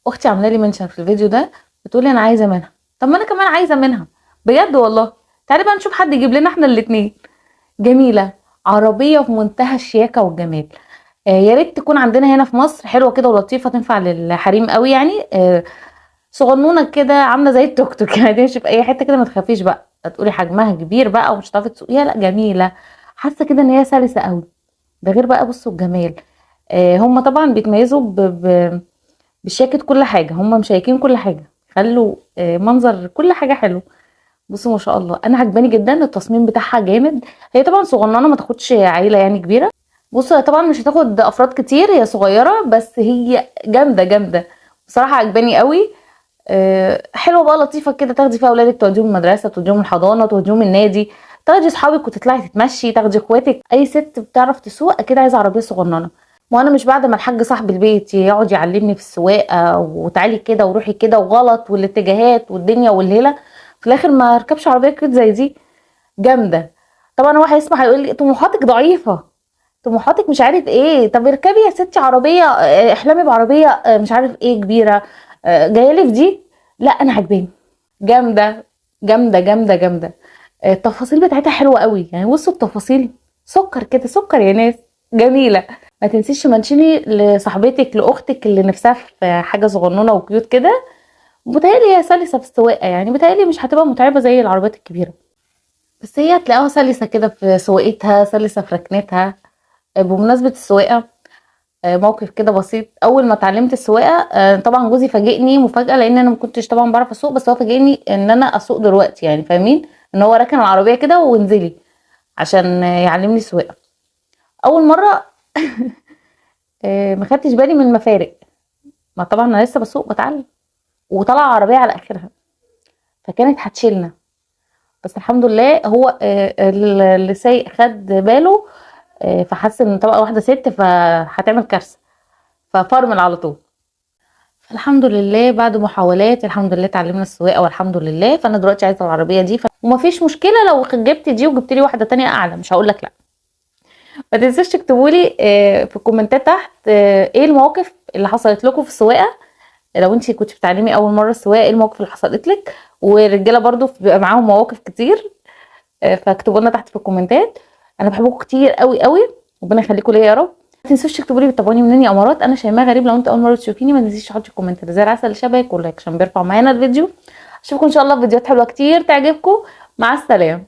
اختي عامله لي mention في الفيديو ده، بتقولي انا عايزه منها. طب ما انا كمان عايزه منها بجد والله. تعالي بقى نشوف حد يجيب لنا احنا الاتنين. جميلة، عربية في منتهى الشياكه والجمال. يا ريت تكون عندنا هنا في مصر، حلوة كده ولطيفة، تنفع للحريم قوي يعني. صغنونه كده، عامله زي التوك توك يعني، تمشي في اي حتة كده، ما تخافيش بقى تقولي حجمها كبير بقى ومش هتعرفي تسوقيها، لا جميلة، حاسه كده ان هي سلسه قوي. ده غير بقى بصوا الجمال. هم طبعا بيتميزوا بشياكه كل حاجة، هم مشيكين كل حاجة، خلوا منظر كل حاجة حلو. بصوا ما شاء الله، انا عجباني جدا التصميم بتاعها جامد. هي طبعا صغننه، ما تاخدش عيله يعني كبيرة. بصوا هي طبعا مش هتاخد افراد كتير، هي صغيرة بس هي جامدة جامدة بصراحة، عجباني قوي. حلوة بقى، لطيفة كده، تاخدي فيها اولادك توديهم المدرسة، توديهم الحضانة، توديهم النادي، تاخدي اصحابك وتطلعي تتمشي، تاخدي اخواتك. اي ست بتعرف تسوق اكيد عايزه عربية صغننه. وانا مش بعد ما الحاج صاحب البيت يقعد يعلمني في السواقة وتعالي كده وروحي كده وغلط والاتجاهات والدنيا والليلة، في الاخر ما اركبش عربية cute زي دي جامدة. طبعا هو هيسمع هيقول لي طموحاتك ضعيفة، طموحاتك مش عارف ايه. طب اركبي يا ستي عربية، احلمي بعربيه، مش عارف ايه كبيرة، جاية لي في دي. لا انا عجباني، جامدة جامدة جامدة جامدة. التفاصيل بتاعتها حلوة قوي يعني. بصوا التفاصيل سكر كده، سكر يا ناس، جميلة. ما تنسيش تمنشني لصاحبتك، لاختك اللي نفسها في حاجة صغنونه و cute كده. متهيألي هي سلسه في السواقة يعني، متهيألي مش هتبقى متعبة زي العربيات الكبيرة، بس هي هتلاقيها سلسه كده في سواقتها، سلسه في ركنتها. بمناسبة السواقة، موقف كده بسيط. اول ما اتعلمت السواقة، طبعا جوزي فاجئني مفاجاة، لان انا ما كنتش طبعا بعرف اسوق، بس هو فاجئني ان انا اسوق دلوقتي يعني، فاهمين؟ ان هو ركن العربية كده وانزلي عشان يعلمني السواقة. اول مرة ما خدتش بالي من المفارق، ما طبعا انا لسه بسوق بتعلم، وطلع عربية على اخرها، فكانت هتشيلنا، بس الحمد لله هو اللي سايق خد باله، فحس ان طبقه واحدة ست فهتعمل كارثة، ففرمل على طول. فالحمد لله بعد محاولات الحمد لله اتعلمنا السواقة والحمد لله. فانا دلوقتي عايزه العربية دي، ومفيش مشكلة لو جبت دي وجبت لي واحدة تانية اعلى، مش هقول لك لا. ما تنسوش تكتبوا لي في الكومنتات تحت، ايه المواقف اللي حصلت لكم في السواقة، لو انتي كنت بتعلمي اول مرة السواقة ايه المواقف اللي حصلت لك، والرجاله برضو بيبقى معاهم مواقف كتير، فاكتبوا لنا تحت في الكومنتات. انا بحبكم كتير قوي قوي، ربنا يخليكم ليا يا رب. ما تنسوش تكتبوا لي بتابعوني منين يا امارات. انا شيماء غريب، لو انت اول مرة تشوفيني ما تنسيش تحطي comment زي العسل شبهك و like عشان بيرفع معانا الفيديو. اشوفكم ان شاء الله في فيديوهات حلوة كتير تعجبكم. مع السلامة.